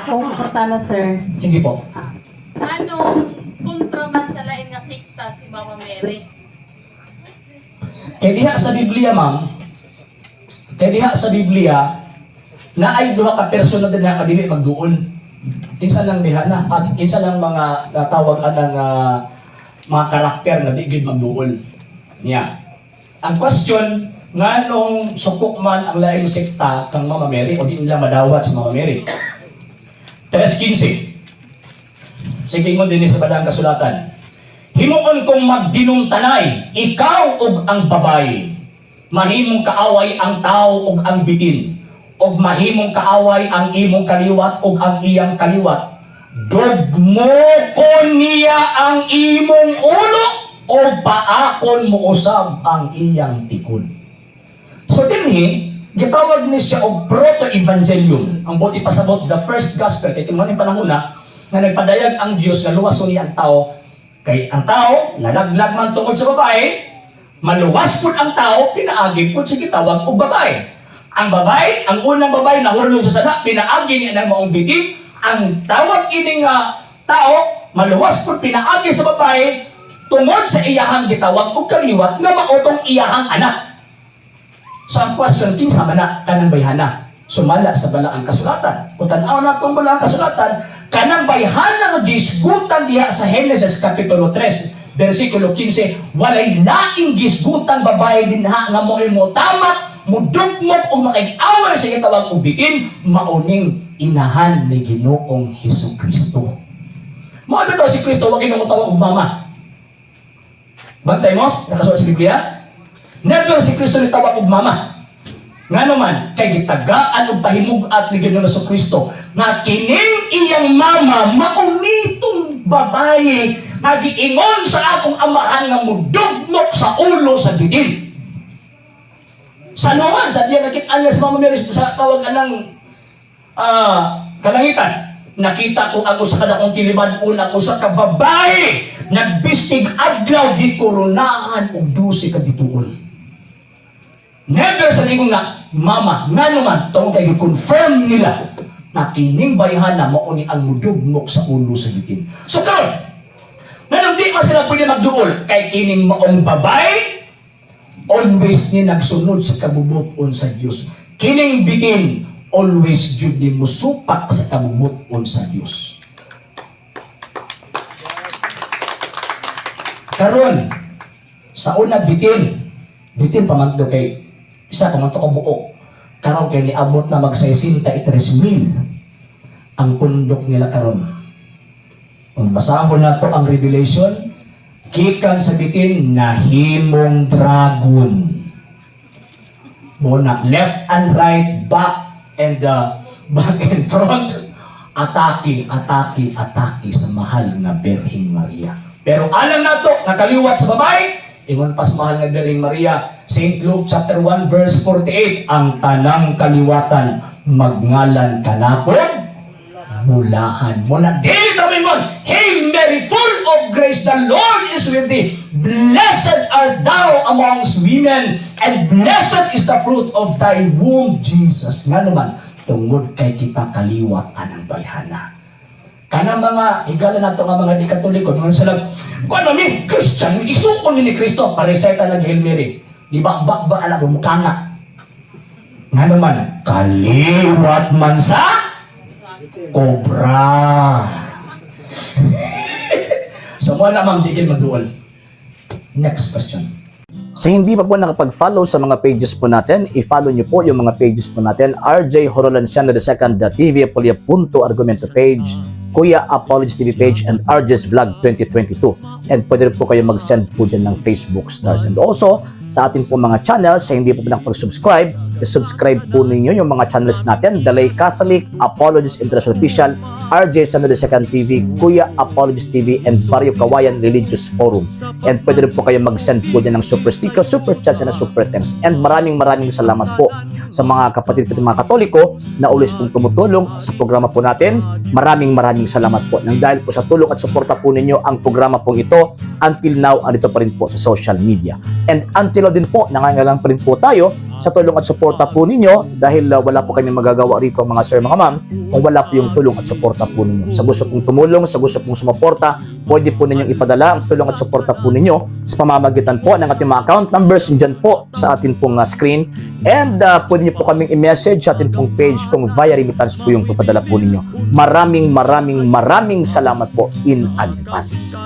Akong pangutana, sir. Sige po. Anong kontra man sa lain nga sekta si Mama Mary? Kay diha sa Biblia, ma'am, kay diha sa Biblia, naay duha ka persona din nga dili magduol. Kinsa lang diha na, at kinsa lang mga natawag anang mga karakter na di gid magduol. Niya. Ang question, nganong suko man ang laing sekta kang Mama Mary o di nila madawat si Mama Mary? 3.15. Sige, ingon din sa Balaang Kasulatan. "Himuon kong magdinumtanay, ikaw ug ang babaye. Mahimong kaaway ang tao ug ang bitin. Ug mahimong kaaway ang imong kaliwat ug ang iyang kaliwat. Dugmokon niya ang imong ulo o paakon mo usab ang iyang tikod." So dinhi, gitawag ni siya og proto-evangelium. Ang buot ipasabot, the first gospel, kay mo ni panahon na nga nagpadayag ang Dios nga luwason niya ang tao, kay ang tao nalaglag man tungod sa babae, maluwas pud ang tao pinaagi pud sa gitawag og babae. Ang babae, ang unang babae nahurlog sa sala, pinaagi niya ng maong bitin. Ang tawag ini nga tao, maluwas pud pinaagi sa babae tungod sa iyahang gitawag og kaliwat nga mao tong iyahang anak. So ang question, kinsa man na kanang bayhana? Sumala sa Balaang Kasulatan. Kung tan-aw na itong Balaang Kasulatan, kanang bayhana nga gisgutan diha sa Genesis Kapitulo 3, versikulo 15, walay laing gisgutan babae dinha nga mo'y motamak, mudugmok o makig-away sa gitawag og bitin, mauning inahan ni Ginoong Hesus Kristo. Mao bitaw si Kristo wa gid tawag og mama. Bantay mo, nakasulat sa Biblia. Never si Kristo ni tawag og mama. Ngano man, kay gitagaan og pahimug-at ni Ginoong Hesus Kristo nga kining iyang mama maunitong babae nga giingon sa akong amahan nga mudugmok sa ulo sa bitin. Sa naman, sa diya nakita niya sa Mama Mary sa tawag anang kalangitan. "Nakita ko ang usa ka dakong kiliman-on, ang usa ka babae nagbistig adlaw, gikoronahan og 12 ka bituon." Never sa ingon nga mama. Ngano man, tungod kay gi-confirm nila na kining bayhana mao ni ang mudugmok sa ulo sa bitin. So karon, nganong di man sila pwede magduol? Kay kining maong babae always ni nagsunod sa kabubuton sa Dios. Kining bitin always gyud ni musupak sa kabubuton sa Dios. Karon, sa una bitin, bitin pa man to kay isa pa man to ka buok. Karon kay niabot na mag 63,000 ang pundok nila karon. Kung basahon na to ang Revelation, gikan sa bitin nahimong dragon. Muna left and right, back and front, atake, atake, atake sa mahal nga Birheng Maria. Pero alam nato nga kaliwat sa babae, ingon pa sa mahal nga Birheng Maria, St. Luke chapter 1 verse 48, "Ang tanang kaliwatan magngalan kanako bulahan." Muna dili ta mingon, "Hail Mary, full of grace, the Lord is with thee. Blessed art thou amongst women, and blessed is the fruit of thy womb, Jesus." Nga naman, tungod kay kita kaliwat anang bayhana. Kanang mga higala nato nga mga di Katoliko, nung sila, "Kuan mami, Christian, isuon ni Kristo," pareseta nag Hail Mary. Di ba, ba, ba, alam mo, mukha nga. Nga naman, kaliwat man sa cobra. So mo na, ma'am, di magduol. Next question. Sa hindi pa po nakapag-follow sa mga pages po natin, i-follow nyo po yung mga pages po natin. RJ Horolanciano II, the TV Apolia Punto Argumento page, Kuya Apologies TV page, and RJ's Vlog 2022. And pwede rin po kayo mag-send po dyan ng Facebook stars. And also, sa ating po mga channels, sa hindi po nakapag-subscribe, i-subscribe po ninyo yung mga channels natin: The Lay Catholic, Apologies International Official, RJ Sano II TV, Kuya Apologies TV, and Barrio Kawayan Religious Forum. And pwede rin po kayo mag-send po dyan ng super sticker, super chats, and super thanks. And maraming maraming salamat po sa mga kapatid ko, mga Katoliko na always pong tumutulong sa programa po natin. Maraming maraming salamat po. Nang dahil po sa tulong at suporta po ninyo, ang programa pong ito until now andito pa rin po sa social media. And until now din po, nangangailangan pa rin po tayo Sa tulong at suporta po ninyo dahil wala po kami magagawa rito, mga sir, mga ma'am, kung wala po yung tulong at suporta po ninyo. Sa gusto pong tumulong, sa gusto pong sumuporta, pwede po ninyong ipadala ang tulong at suporta po ninyo sa pamamagitan po ng ating mga account numbers dyan po sa atin pong screen. And pwede niyo po kaming i-message sa atin pong page kung via remittance po yung papadala po ninyo. Maraming maraming maraming salamat po in advance.